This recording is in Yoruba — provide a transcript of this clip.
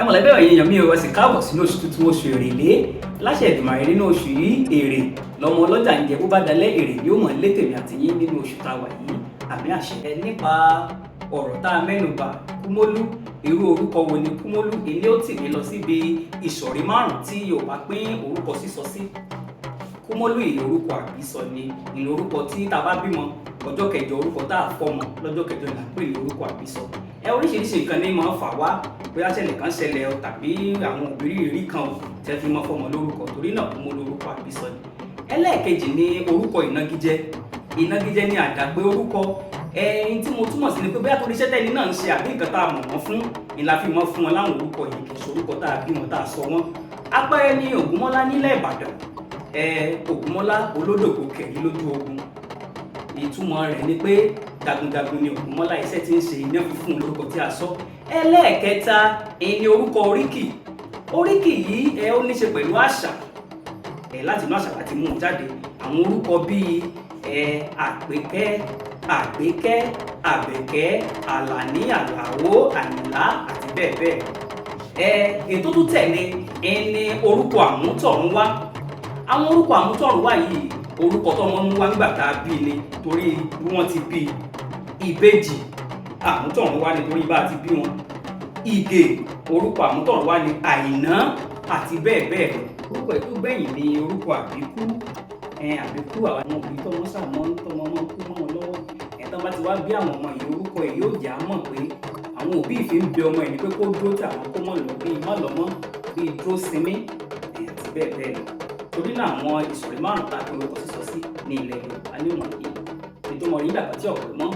Ẹ mọ̀lẹ́bí ẹ̀yin èèyàn mi ò, ẹ sì káàbọ̀ sínú oṣù tuntun, oṣù Èrèlé. Láṣẹ Èdùmàrè, nínú oṣù yìí, èrè lọmọ ọlọ́jà ń jẹ. Bó bá dalẹ̀, èrè ni ó mọ̀ létèmi àti yín nínú oṣù tá a wà yìí. Àmín, àṣẹ. Ẹ nípa ọ̀rọ̀ tá a mẹ́nu bà, Kúmólú, irú orúkọ wo ni Kúmólú? Ilé ó tì mí lọ síbi ìsọ̀rí márùn-ún tí Yorùbá pín orúkọ sísọ sí. Kúmólú yìí, orúkọ àbísọ ni. Ìlú orúkọ tí tá a bá bímọ ọjọ́ kẹjọ, orúkọ tá a fọmọ lọ́jọ́ kẹjọ là ń pè ní orúkọ àbísọ. Ẹ oríṣiríṣi nǹkan ní máa ń fà wá, bóyá ṣẹlẹ̀ kan ṣẹlẹ̀ o, tàbí àwọn òbí rí kan o tẹ́ fi mọ́ fọmọ lórúkọ. Torí náà, Kúmólú, orúkọ àbísọ ni. Ẹlẹ́ẹ̀kejì ni orúkọ ìnagijẹ. Ìnagijẹ ni àdàpé orúkọ. Ẹyin tí mo túmọ̀ sí ni pé bóyá torí iṣẹ́ tẹ́ni náà ń ṣe àbí nǹkan tá a mọ̀ wọ́n fún ni la fi mọ́ fún wọn láwọn orúkọ yìí, kì í ṣe orúkọ tá a bí wọn tá a sọ wọ́n. Apẹ́rẹ́ ní Ògúnmọ́lá nílẹ̀ Ìbàdàn. Ẹ Ògúnmọ́lá olódògbò kẹ̀rí lójú ogun, ìtumọ̀ rẹ̀ ni pé jagunjagun ni Ògúnmọ́lá, iṣẹ́ tí ń ṣe iná fífún lórúkọ tí a sọ. Ẹlẹ́ẹ̀kẹta ìní orúkọ oríkì. Oríkì yìí, ẹ ó ní ṣe pẹ̀lú àṣà, ẹ láti inú àṣà láti mú un jáde. Àwọn orúkọ bíi ẹ Àpèkẹ́, Àgbékẹ́, Àbẹ̀kẹ́, Àlàní, Àlàó, Àyìnlá àti bẹ́ẹ̀ bẹ́ẹ̀ lọ. Ẹ ètò tó tẹ̀lé ẹni orúkọ àmútọ̀runwá. Àwọn orúkọ àmútọ̀runwá yìí, orúkọ tó wọ́n mú wá nígbà tá a bí ni, torí bí wọ́n ti bí. Ìbejì, àmútọ̀runwá ni, torí bá a ti bí wọn. Ìgè, orúkọ àmútọ̀runwá ni. Àìná àti bẹ́ẹ̀ bẹ́ẹ̀ lọ. Orúkọ ètò gbẹ̀yìn ni orúkọ àbíkú. Ẹ àbíkú, àwọn òbí tọmọ sàmọ́ tọmọ mọ́ kú mọ́ wọn lọ́wọ́. Ẹ̀ tán bá ti wá bí àwọn ọmọ yìí, orúkọ ẹ̀ yóò jẹ́ àmọ̀ pé àwọn òbí ìfi ń bẹ ọmọ ẹ̀ ní pé kó dúró tí àwọn, kó mọ̀ lọ, bíi má lọ mọ́, bíi dúró sinmi ẹ̀ àti bẹ́ẹ̀ bẹ́ẹ̀ lọ. Torí náà, àwọn ìsọ̀rí márùn-ún tá a pín orúkọ sísọ sí ní ilẹ̀ Yorùbá níwọ̀nyí. Nítorí rí ìdàgbà tí ọ̀pẹ mọ́.